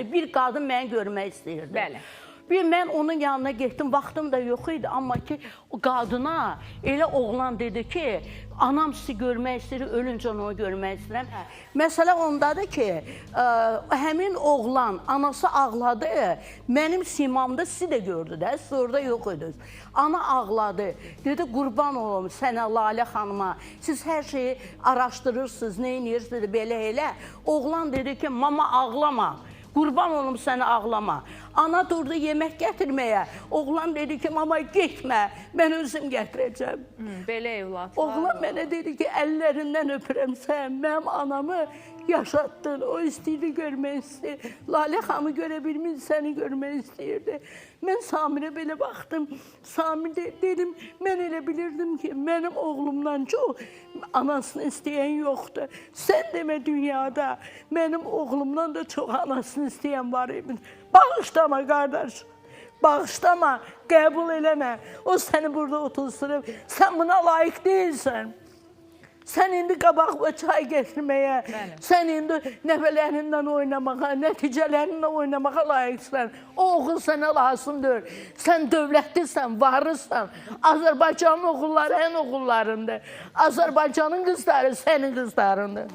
istəyirdi. Bir qadın məni görmək istəyirdi. Bəli. Bir mən onun yanına getdim, vaxtım da yox idi, amma ki o qadına elə oğlan dedi ki, anam sizi görmək istəyir, ölüncə onu görmək istəyirəm. Məsələ ondadır ki, həmin oğlan anası ağladı, mənim simamda sizi də gördü də, siz orada yox idiniz. Ana ağladı, dedi qurban olum sənə Lalə xanıma, siz hər şeyi araşdırırsınız, nə edirsiniz, belə elə. Oğlan dedi ki, mama ağlama. Qurban olum sənə ağlama. Ana durdu yemək gətirməyə. Oğlan dedi ki, mama getmə, mən özüm gətirəcəm. Belə evladlar. Oğlan mənə dedi ki, əllərindən öpürəm sən, mənim anamı yaşatdın. O istəyirdi görmək istəyir. Lalə xanımı görə bilmir, səni görmək istəyirdi. Mən Samirə belə baxdım. Samir de, dedim, mən elə bilirdim ki, mənim oğlumdan çox anasını istəyən yoxdur. Sən demə dünyada mənim oğlumdan da çox anasını istəyən var imiş. Bağışlama qardaş. Bağışlama, qəbul eləmə. O səni burada otuzdurub. Sən buna layiq deyilsən. Sən indi qabaqla çay gətirməyə, Bəli. sən indi nəvələrindən oynamağa, nəticələrinlə oynamağa layiqsən. O oğul sənə lazım deyil. Sən dövlətlisən, varlısan. Azərbaycanın oğulları ən oğullarındır. Azərbaycanın qızları sənin qızlarındır.